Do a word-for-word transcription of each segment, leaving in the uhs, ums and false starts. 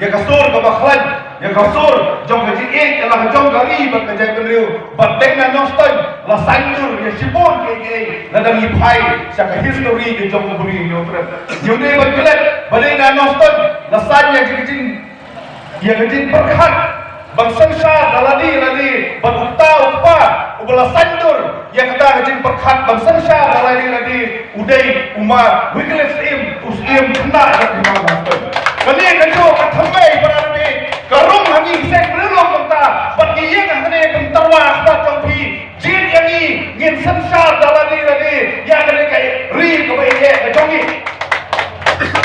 ïa ka sur kaba khlaiñ, ïa ka sur jong ka jingïeit ïa la ka jong ka ri bad ka jaitbynriew. Bad dei na Nongstoiñ la saiñdur ïa shibun kiei kiei lada ngi phai sha ka histori ka jong u Bri Hynñiewtrep. Ngi dei ban klet ba dei na Nongstoiñ la saiñ ïa ka jing, ïa ka jingpyrkhat ban synshar da lade lade bad uta u kpa uba la saiñdur ïa kata ka jingpyrkhat ban synshar da lade lade u dei u ma Wycliffe Syiem, u Syiem khynnah jong ka hima Nongstoiñ. Kane ka jong ka thymmei para ri, ka rung ha ngi seng rilum mynta bad ngi ïeng ha kane ban tyrwa khmat jong phi. Jied ïa ngi ngin synshar da lade lade ïa kane ka ri kaba ïeit ka jong ngi.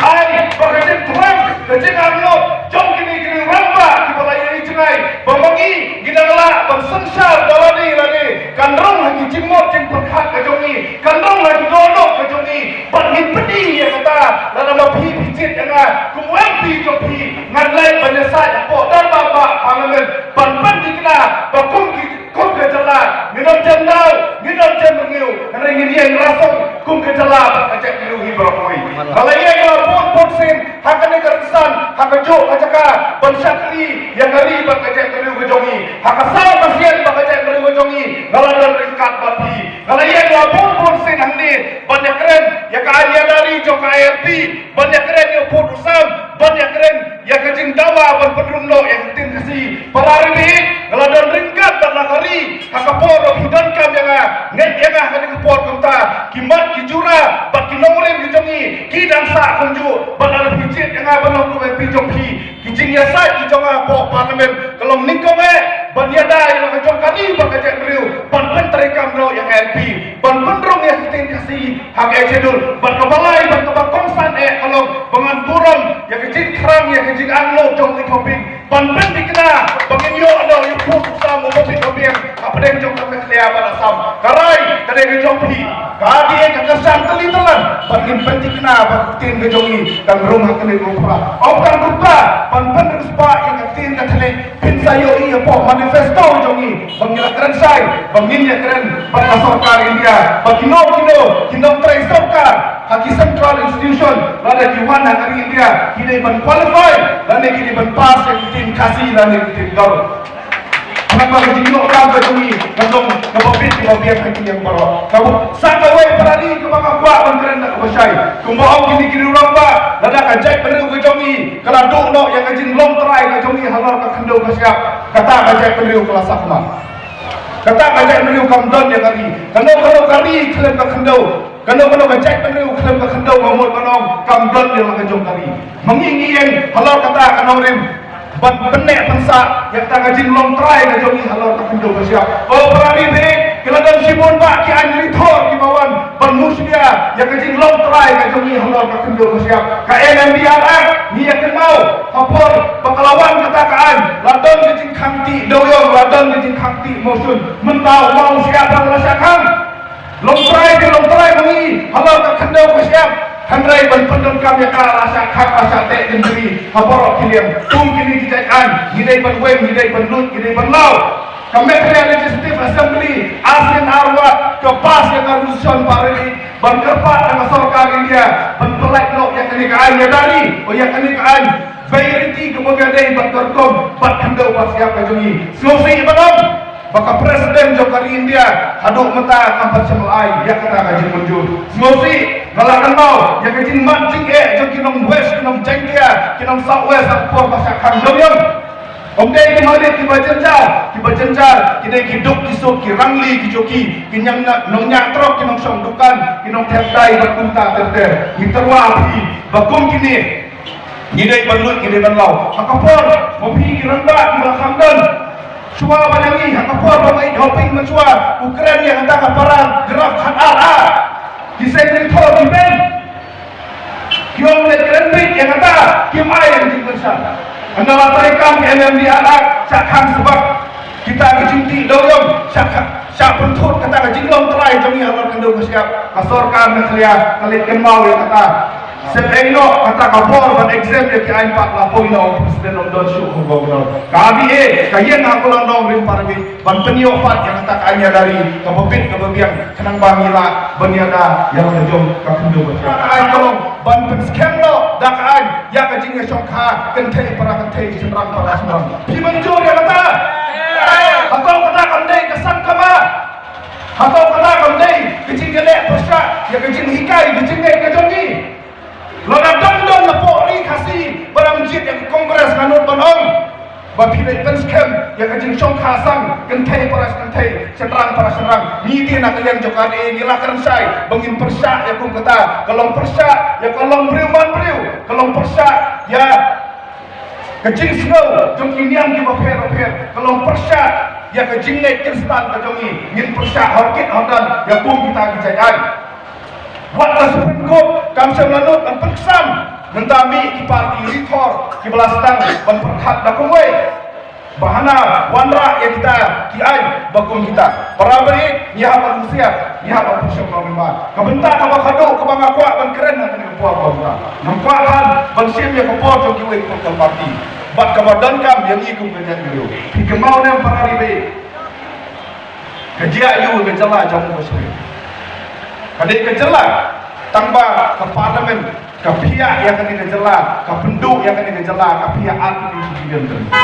Ai ba ka jingthrang ka jingangnud jong kine ki rangbah kiba la ïa jngai ba ma ngi ngi dang lah ban synshar da lade lade. Kan rung ha ki jingmut jingpyrkhat ka jong ngi, kan rung ha ki dohnud ka jong ngi. Bad ngin pyni ïa kata lada ma phi phi jied ïa nga kum u M P jong phi, ngan leit ban ïasaid hapoh Dorbar Bah Parliament ban pynthikna ba kum ki kum ka jylla ngin ym jem daw, ngin ym jem rngiew, hynrei ngin ïeng rasong kum ka jylla bad ka jaitbynriew hi baroh kawei. Nga la ïeng la bun bun sien ha kane ka rynsan, ha kajuh ka jaka ban shakri ïa ka ri bad ka jaitbynriew ka jong ngi. Ha ka saw ka sien bad ka jaitbynriew ka jong ngi nga la don ryngkat bad phi. Nga la ïeng la bun bun sien hangne ban ïakren ïa ka aiñ ïada ri jong ka I L P, ban ïakren ïa u pud u sam, ban ïakren ïa ka jingdawa ban pynrung noh ïa ka ktien Khasi. Para ri baieit, nga la don ryngkat bad la ka ri ha ka por ba phi donkam ïa nga, ngeit ïa nga ha kane ka por kumta. Ki mat ki jura bad ki nongrim ki jong ngi ki dang sah kumjuh bad lada phi jied ïa nga ban long kum u M P jong phi, ki jingïasaid ki jong nga hapoh Parliament ka long nyngkong eh ban ïada ïa la ka jong ka ri bad ka jaitbynriew, ban pyntreikam noh ïa ka I L P, ban pynrung ïa ka ktien Khasi ha ka Eighth Schedule. Bad kaba lai bad kaba kongsan eh ka long ba ngan burom ïa ka jingthrang ïa ka jingangnud jong u Ri Hoping ban pynthikna ba ngin ïoh noh ïa u pud u sam uba bit ba biang hapdeng jong ka Meghalaya bad Assam. Ka rai ka dei ka jong phi. Ka dei ka kyrshan tylli tyllon bad ngin pynthikna ba ka ktien ka jong ngi kan rung ha kane ka umphra. Ym tang kumta, ban pynriewspah ïa ka ktien ka thylliej, phin sa ïohi hapoh manifesto jong ngi ba ngi la kren shai ba ngin ïakren bad ka sorkar India ba kino kino ki nongtrei sorkar ha ki central institution lada ki wan ha ka ri India ki dei ban qualify lane ki dei ban pass ïa ka ktien Khasi lane ka ktien Garo. Namar ka jingïoh kam ka jong ngi ka long kaba bit kaba biang ha ki liang baroh. Kaba sa kawei para ri kaba nga kwah ban kren da kaba shai. Kumba ong kine ki rangbah, lada ka jaitbynriew ka jong ngi ka la duh noh ïa ka jinglong trai ka jong ngi halor ka khyndew ka shyiap, kata ka jaitbynriew ka la sakma. Kata ka jaitbynriew kam don ïa ka ri. Kano kano ka ri khlem ka khyndew, kano kano ka jaitbynriew khlem ka khyndew, nga mut ban ong kam don ïa la ka jong ka ri. Ma ngi ngi ïeng halor kata ka nongrim ban pynneh pynsah ïa kata ka jinglong trai ka jong ngi halor ka khyndew ka shyiap. Ko para ri baieit, ki la don shibun bah ki aiñ ri thor kiba wan ban mushlia ïa ka jinglong trai ka jong ngi halor ka khyndew ka shyiap. Ka N M D R Act ngi ïa kynmaw ha por ba ka la wan kata ka aiñ, la don ka jingkhang tih dewiong, la don ka jingkhang tih mawshun. Mynta u maw shyiap ba la shah khang. Long trai ki long trai ma ngi halor ka khyndew ka shyiap. Hynrei ban pyndonkam ïa ka la shah khang la shah teh jingri ha baroh ki liang. Kum kine ki jait aiñ ngi dei ban weng, ngi dei ban lut, ngi dei ban law. Ka Meghalaya Legislative Assembly ar sien ar wah ka pass ïa ka resolution ba ri ban kyrpad na ka sorkar India ban pyllait noh ïa kane ka aiñ ïada ri, o ïa kane ka aiñ bei riti kaba ïadei bad ka rukom bad khyndew bad shyiap ka jong ngi. Sngewsih ban ong ba ka President jong ka ri India haduh mynta kam pat shym la ai ïa kata ka jingmynjur. Sngewsih, nga la kynmaw ïa ka jingmad jingeh jong ki nong West, ki nong Jaiñtia, ki nong South West ha ka por ba shah khang dewiong. Ym dei ki marit kiba jynjar, kiba jynjar ki dei ki duk ki suk, ki rangli ki juki, ki nongñiah trok, ki nongshong dukan, ki nongthep dai bad kumta ter ter. Ngi tyrwa phi ba kum kine ngi dei ban lut, ngi dei ban law. Ha ka por ma phi ki rangbah kiba kham don shuwa ba ïa ngi, ha ka por ba ma Ïeid Hoping mynshuwa u kren ïa kata ka paragraph khatar A, ki seng ri thor ki beiñ. Ki ong leit kren beit ïa kata, kim ai ïa ka jingkyrshan. Hynda la treikam ka N M D R Act, shah khang sbak kita ki jingtih dewiong, shah khang, shah pynthut kata ka jinglong trai jong ngi halor ka khyndew ka shyiap. Ka sorkar Meghalaya ka leit kynmaw ïa kata. Sep ei noh kata ka bor ban exempt ïa ki aiñ pat, la poi noh u President, ym don shuh u Governor. Ka R D A ka ïeng ha ka lynnong rim parliament ban pynïoh pat ïa kata ka aiñ ïada ri kaba bit kaba biang, khnang ba ngi lah ban ïada ïa la ka jong ka khyndew ka shyiap. Ka aiñ ka long ban pynskhem noh Da ka aiñ ïa ka jingïashongkha kynthei para kynthei, shynrang para shynrang. Phi mynjur ïa kata? Hato kata kam dei ka sang ka ma? Hato kata kam dei ka jingïaleh pyrshah ïa ka jinghikai ka jingngeit ka jong ngi? Lada don don na pdeng ri Khasi ba dang jied ïa ka Congress, nga nud ban ong ba phi dei pynskhem ïa ka jingshongkha sang kynthei para kynthei, shynrang para shynrang. Ngi dei na ka liang jong ka, ngi la kren shai ba ngin pyrshah ïa kum kata. Ka long pyrshah ïa ka long briew man briew, ka long pyrshah ïa ka jingsngew jong ki niam kiba pher bapher, ka long pyrshah ïa ka jingngeit Khristan ka jong ngi. Ngin pyrshah ha kit ha dan ïa kum kita ki jait aiñ. Wat la Supreme Court kam shym la nud ban pynksan, mynta mih ki parti rithor kiba la sdang ban pyrkhat da kumwei ba hana wanrah ïa kita ki aiñ ba kum kita. Para bangeit, ngi hap ban husiar, ngi hap ban pyrshah ba mynta. Ka bynta kaba khadduh kaba nga kwah ban kren ha kane ka por ba mynta, ngam kwah khan ban shim ïa ka por jong kiwei ki political party bad kaba donkam ïa ngi kum ka jaitbynriew. Phi kynmaw ne em para ri bangeit? Ka jia aiu ka jylla jong u Kashmir? Ka dei ka jylla, tang ba ka parliament ka phiah ïa kane ka jylla, ka pynduh ïa kane ka jylla, ka phiah ar tylli ki billion tyngka.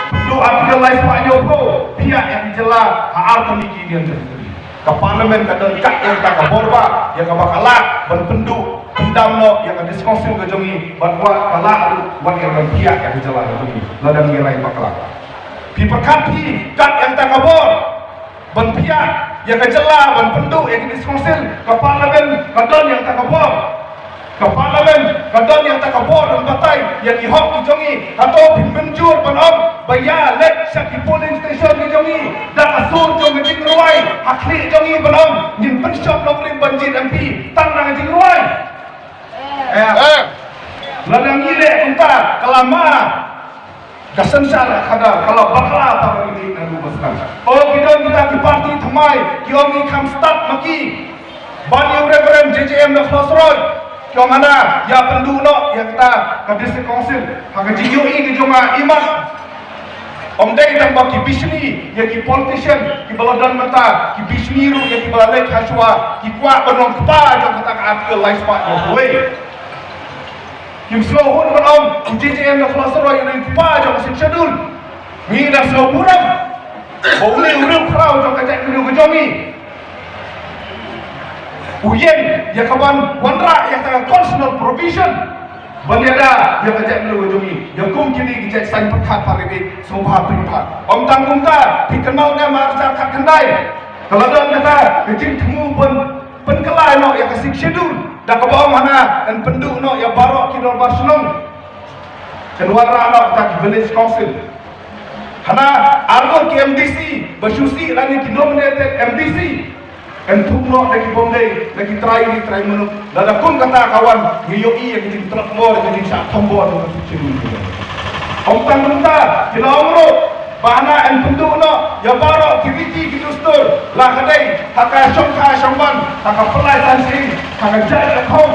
Pynduh Article lai spah hynñiewphew, phiah ïa ka jylla ha ar tylli ki billion tyngka. Ka parliament ka don kat ïa kata ka bor ba ïa kaba ka lah ban pynduh pyndam noh ïa ka district council ka jong ngi, bad wat ka lah ruh wat ïa ban phiah ïa ka jylla ka jong ngi lada ngi rai bakla. Phi pyrkhat phi kat ïa kata ka bor ban phiah ïa ka jylla, ban pynduh ïa ka district council, ka parliament ka don ïa kata ka bor. Ka parliament ka don ïa kata ka bor ban batai ïa ki hok ki jong ngi. Hato phin mynjur ban ong ba ïa leit sha ki polling station ki jong ngi da ka sur jong ka jingrwai ha khlieh jong ngi ban ong ngin pynshop nongrim ban jied M P tang na ka jingrwai? Eh. Lada ngi leh kumta, ka la ma ka synshar khadar, ka la bakla para ri bangeit naduh ba sdang. O, ki don kita ki parti thymmai ki ong ngi kham stad ma ki. Ban ïa u Reverend J J M na Khlosroi, ki ong hana ïa pynduh noh ïa kata ka district council ha ka jingïohi ka jong nga. Imat ym dei tang ba ki bishni ïa ki politician kiba la don mynta, ki bishni ruh ïa kiba la leit ha shuwa, ki kwah ban long kpa jong kata ka Article lai spah hynñiewphew wei. Kim sngewhun ban ong u J J M na Khlosroi u dei u kpa jong ka Sixth Schedule. Ngi da sngewburom ba u dei u riewkhraw jong ka jaitbynriew ka jong ngi. U ïeng ïa ka ban wanrah ïa ka constitutional provision ban ïada ïa ka jaitbynriew ka jong ngi. Ïa kum kine ki jait saiñ pyrkhat, para ri bangeit, sngewbha pyrkhat. Ym tang kumta, phi kynmaw ne em ha arhajar khatkhyndai ka la don kata ka jingthmu ban pynkylla noh ïa ka Sixth Schedule da kaba ong hana yn pynduh noh ïa baroh ki dorbar shnong, yn wanrah noh kita ki village council. Hana arngut ki M D C ba shu sih lane ki nominated M D C yn thung noh da ki bym dei, da ki trai ri trai muluk. Lada kum kata ka wan, ngi ïohi ïa ka jingtlot bor, ka jingshah thombor jong ka Sixth Schedule. Ym tang kumta, ki la ong ruh ba hana yn pynduh noh ïa baroh ki riti ki dustur, la ka dei ha ka shongkha shongman, ha ka pynlait san sing, ha ka jait ka khong,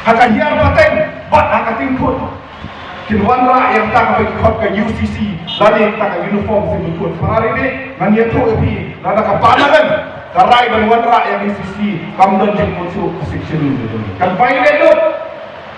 ha ka hiar pateng bad ha ka tingkhut. Kin wanrah ïa kata kaba ki khot ka U C C lane kata ka Uniform Civil Code. Para ri bangeit, ngan ïathuh ïa phi, lada ka parliament ka rai ban wanrah ïa ka U C C, kam don jingkyntu ka Sixth Schedule. Kan violate lut.